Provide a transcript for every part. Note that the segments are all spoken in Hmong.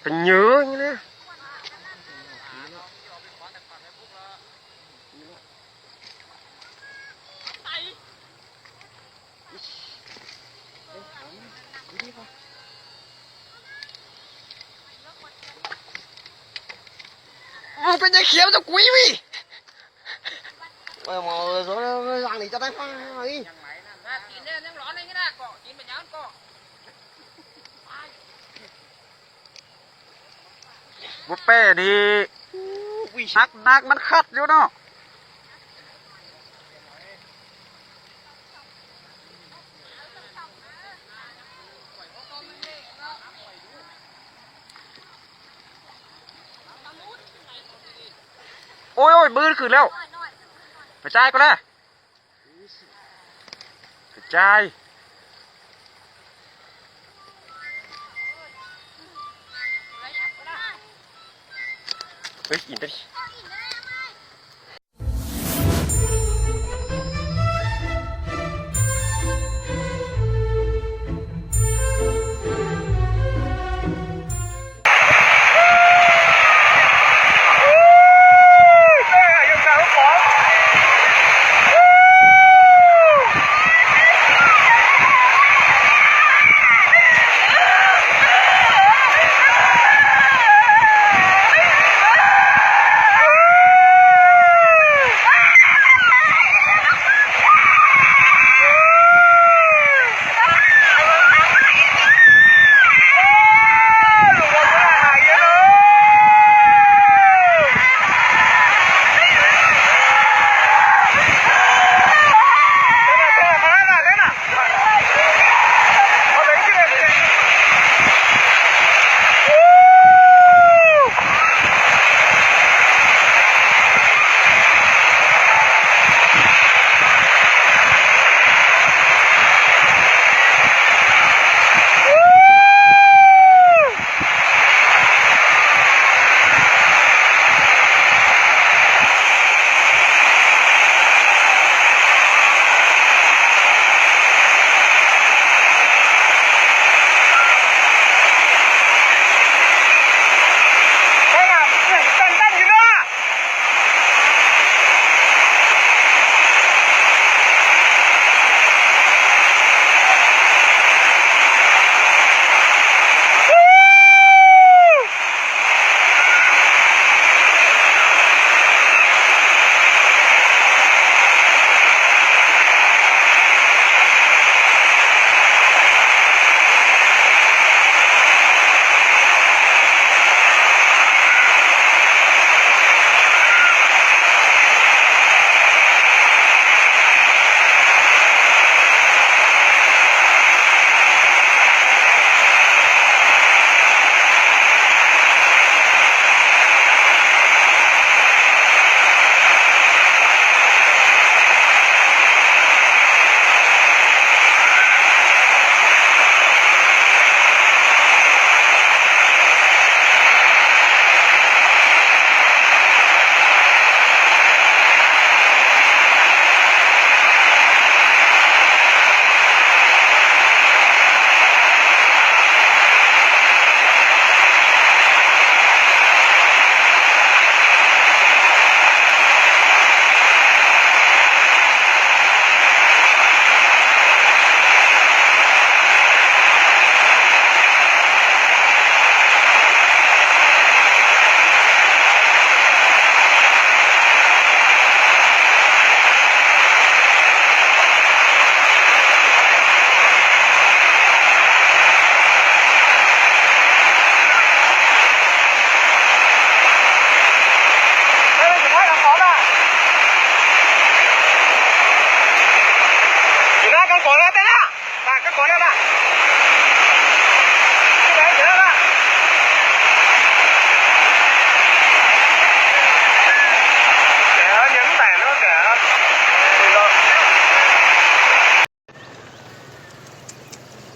Nywv na. Mus peb ncaim khiav rau kuv ib vij. Ua peb ni, nag nag mab khaj yuav no. Ui, ui, pw kws lawm. Pes tsai ko na. Pes tsai.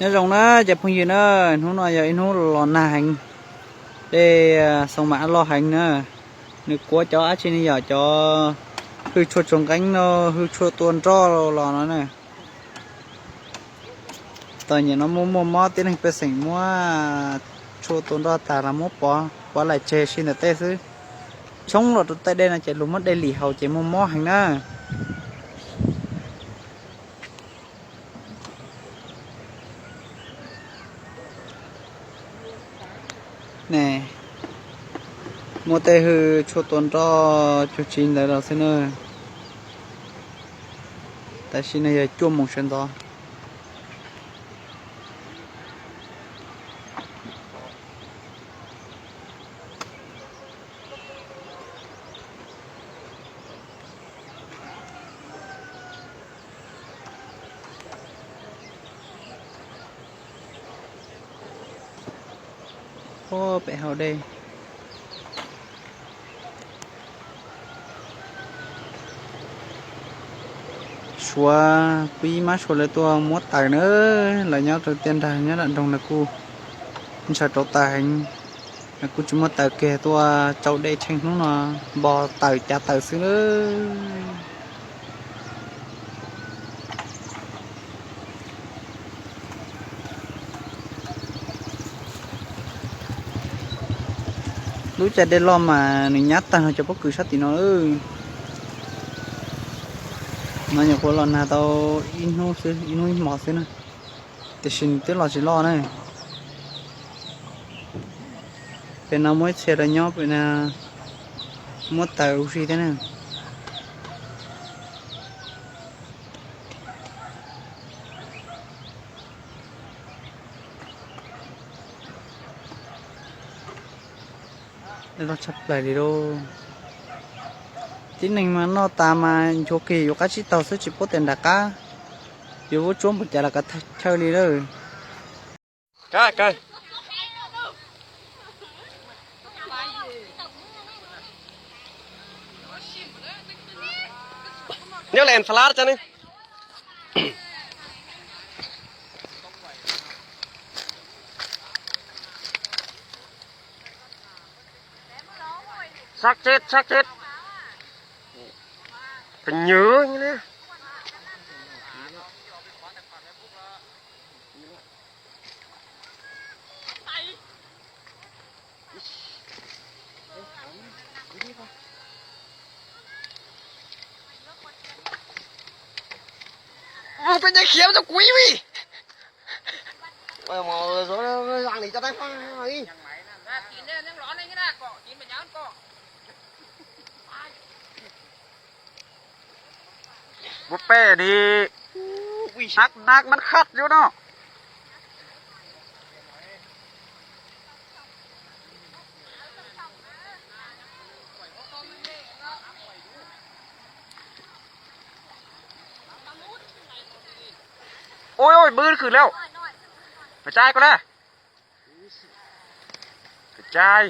Nyob zoo na cov phooj ywg na, hnub no yog ib hnub los nag heev, dej xoo mas loj heev na. Nws kuav cov dab tsi ne, yog cov hwj tshua tsuag nqeeb no, hwj tshua tua nroj los no na. Txom nyem no muaj muaj mob, tib neeg pej xeem muab Tshuaj tua nroj tas los muab pov, pov laim tseg si ntawm tej xwb. Tshoob los rau tej dej no ces luag muab dej lim haus ces muaj mob heev na. Ne, muaj tej hwj tshuaj tua nroj cuag tsi ntawd los xwb na. Tam sim no yog cuaj moos sawv ntxov. Pem hauv dej. Suav kuj ib mab suav lawv tuaj muab taws na, lawv nyob rau tiaj nrag nyob nram nroog lawv kuj ntshaw rau taws heev, lawv kuj tsis muaj taws kiag tuaj tsau dej tsheej hnub no, npo taws cav taws xwb na. Lub caij dej loj mas nws nyab tag no cov pob kws sab tim no. No nyuam qhuav los nag tau ib hnub xwb, ib hnub ib hmos xwb na, tiam sis nws twb los tsis loj na. Pem no muaj ib txhia rau nyob pem no muab taws ua si thiab na. Loj tshaj plaws li lauj. Tib neeg mas noj tas mas nchuav kiag yuav qab tsib taug xwb tsis paub tias nram qab yuav vuab tsuab npaum cas los kav chaw li lawm. Nyob lem xav lab tsa ne. Sab tset, sab tset. Pheej nywv ne. Mus peb nce khiav rau kuv ib vij. Mus peb nce khiav rau kuv ib vij. Ua peb di. Nag nag mab khaj yuav no. Ui ui, npwb khwm lawm. Pes tsai ko na. Pes tsai.